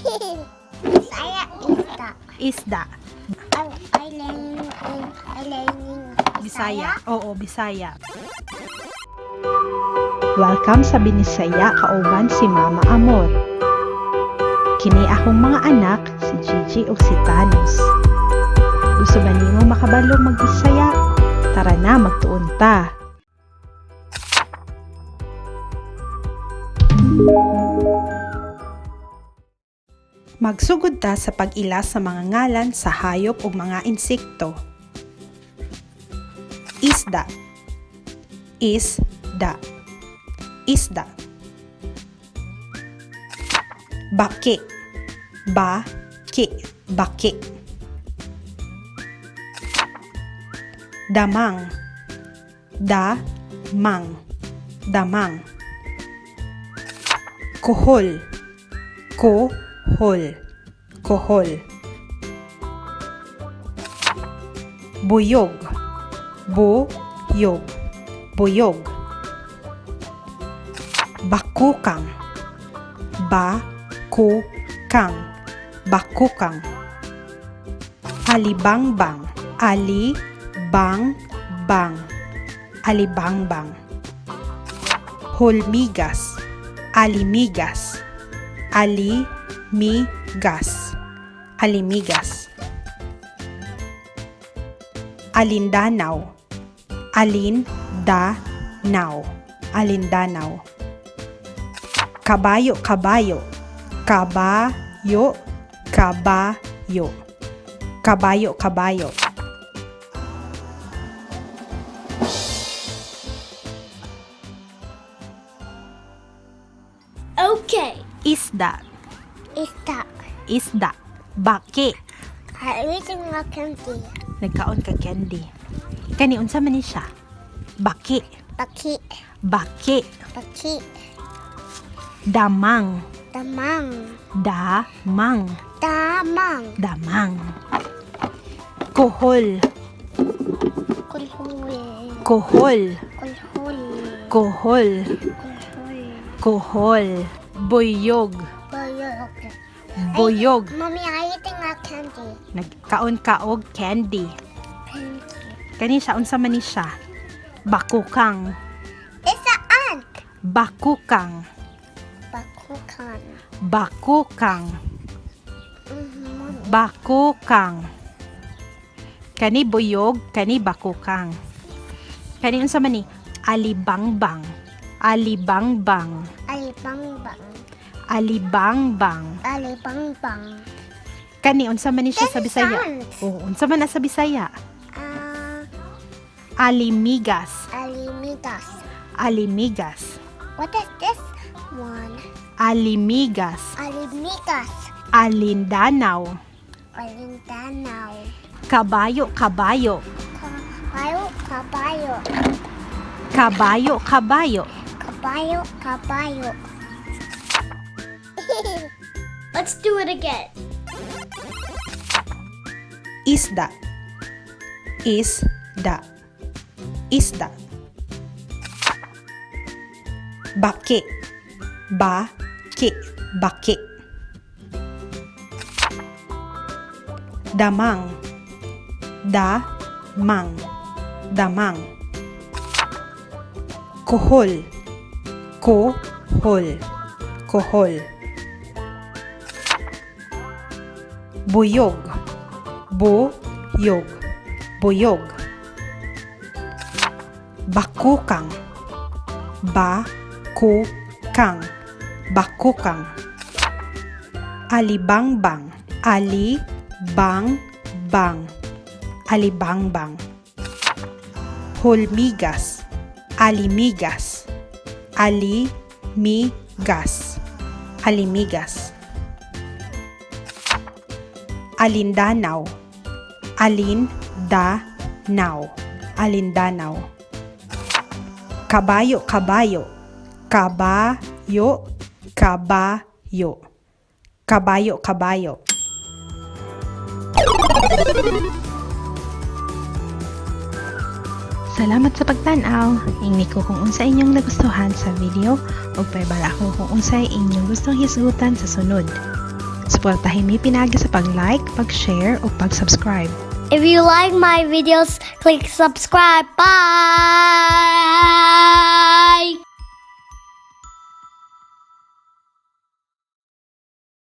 Bisaya, isda. Isda. I learning I learning Bisaya. Oo, Bisaya. Welcome sa Binisaya kauban si Mama Amor. Kini akong mga anak, si Gigi ug si Thanos. Gusto ba nimo makabalo magbisaya? Tara na, magtuon ta. Magsugod ta sa pag-ila sa mga ngalan sa hayop ug mga insekto. Isda. Isda. Isda. Baki. Ba-ki. Baki. Damang. Da-mang. Damang. Kuhol. Kohol. Kohol. Buyog. Buyog. Buyog. Bakukang. Ba-ku-kang. Bakukang. Alibangbang. Ali-bang-bang. Alibangbang. Hulmigas. Alimigas. Ali-mi-gas. Alimigas. Alindanaw. Alin-da-naw. Alindanaw. Kabayo, kabayo. Kabayo, kabayo. Kabayo, kabayo. Okay. Isda. Isda. Isda. Baki. I eating a candy. Nagkaon ka candy. Kani unsa man ni siya? Baki. Baki. Baki. Baki. Damang. Damang. Damang. Damang. Damang. Kohol. Kulhul. Kohol. Kulhul. Kohol. Kulhul. Kohol. Buyog. Buyog. Buyog. Mommy, I eating a candy. Nagkaon ka og candy. Candy. Kani siya unsa man ni siya? Bakukang. It's an ant. Bakukang. Bakukan. Bakukang. Mommy. Bakukang. Kani buyog, kani bakukang. Kani unsa man ni? Alibangbang. Alibangbang. Alibangbang. Alibangbang. Alibangbang. Kani unsa man ni siya sa This is Bisaya? ant. Oh, unsa man na sa Bisaya? Ah, Alimigas. alimigas. Alimigas. What is this one? Alimigas. Alimigas. Alindanaw. Alindanaw. Kabayo, kabayo. Kabayo, kabayo. Kabayo, kabayo. Kabayo, kabayo. Let's do it again. Isda. Isda. Isda. Baki. Baki. Baki. Damang. Damang. Damang. Kohol. Kohol. Kohol. Buyog. Buyog. Buyog. Bakukang. Bakukang. Bakukang. Alibangbang. Ali-bang-bang. Alibangbang. Hulmigas. Alimigas. Ali-mi-gas. Alimigas. Alindanaw. Alin-da-naw. Alindanaw. Kabayo, kabayo. Kabayo, kabayo. Kabayo, kabayo. Salamat sa pagtan-aw. Ingni ko kung unsa inyong nagustuhan sa video ug pahibalo ako kung unsay inyong gustong hisgutan sa sunod. Suportahin mi pinaagi sa pag-like, pag-share ug pag-subscribe. If you like my videos, click subscribe. Bye!